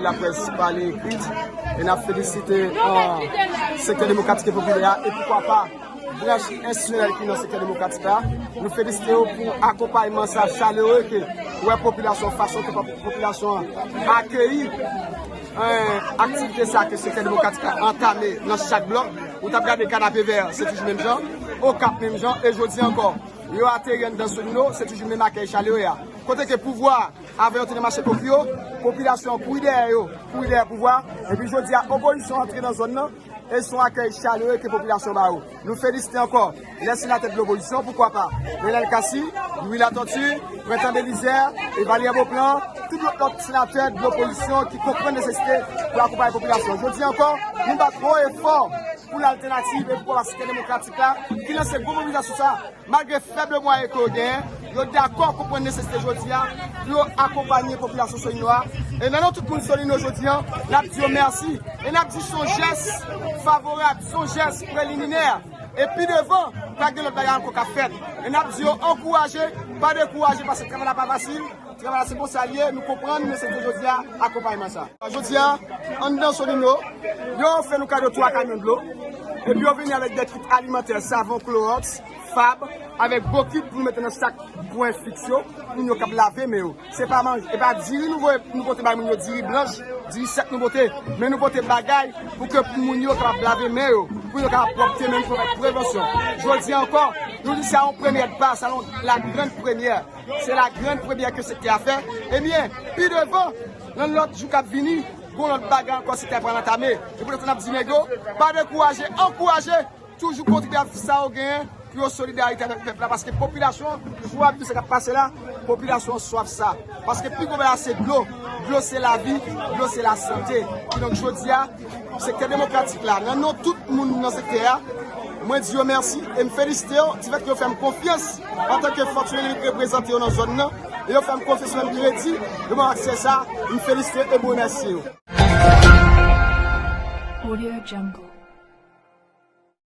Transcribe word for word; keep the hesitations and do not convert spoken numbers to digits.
Laprès pale ekri, e n ap felisite, euh, Sektè Demokratik e Popilè a, e poukwa pa branch enstitisyonèl ki nan Sektè Demokratik la. Nou felisite yo pou akonpayman sa chalere ke ou wè popilasyon, fason ke popilasyon an akeyi, euh, aktivite sa ke Sektè Demokratik la antame nan chak blòk. Ou t ap gade Kanapevè, se toujou menm jan, Okap menm jan, e jodi ankò, yo ateri anndan Solino, se toujou menm akèy chalere a. Kote ke pouvwa a, avan yo te nan mache Pòk yo, popilasyon an kouri dèyè yo, kouri dèyè pouvwa, epi jodi a, opozisyon antre nan zòn nan, e se yon akèy chalere ke popilasyon ba yo. Nou felisite ankò lè senatè de lopozisyon, poukwa pa, Nenel Cassy, Louis Latortue, Prentan Belizaire, e Valère Beauplan, tout lòt, lòt senatè de lopozisyon ki konprann nesesite pou akonpaye popilasyon. Jodi ankò, nou bat wo e fò pou Laltènativ e pouvwa Sektè Demokratik la, ki lanse gwo mobilizasyon sa, malgre fèb mwayen ke yo genyen, yo dakò konprann nesesite jodi a pou yo akonpanye popilasyon Solino a. E nan non tout moun Solino jodi a, n ap di yo mèsi. E n ap di se yon jès favorab, se yon jès preliminè. E pi devan, pral gen lòt bagay ankò k ap fèt. E n ap di yo ankouraje, pa dekouraje, paske travay la pa fasil. Travay la se konsa l ye, nou konprann, men se pou jodi a, akonpayman sa. Jodi a, anndan Solino, yo fè nou kado twa kamyon dlo, epi yo vini avèk de kit alimantè, savon, klowòks, fab, avèk bokit pou nou mete nan chak pwen fiks yo, pou moun yo kab lave men yo. Se pa manje, e pa diri nou voye, nou pote bay moun yo, diri blanch, diri sèk nou pote, men nou pote bagay pou ke moun yo kapab lave men yo, pou yo kapab pwòpte men yo, pou fè prevansyon. Jodi a ankò, nou di sa yon premyè pa, sa yon la grande première. Se la grande première ke sektè a fè. Ebyen, pi devan, nan lòt jou k ap vini, gon lòt bagay ankò sektè a pral antame. E poutèt sa n ap di nèg yo, pa dekouraje, ankouraje, toujou kontribye ak sa yo genyen pou yo solidarite avèk pèp la, paske popilasyon an swaf de sa k ap pase la, popilasyon an swaf sa. Paske pi gwo bagay la se dlo, dlo se lavi, dlo se lasante. Kidonk jodi a, Sektè Demokratik la, nan non tout moun nan sektè a, mwen di yo mèsi e m felisite yo, difèt ke yo fè m konfyans antanke Fortuné Limite reprezante yo nan zòn nan, e yo fè m konfyans, fè m kredi, yo ban m aksè sa, m felisite e m remèsye yo. Audio Jungle.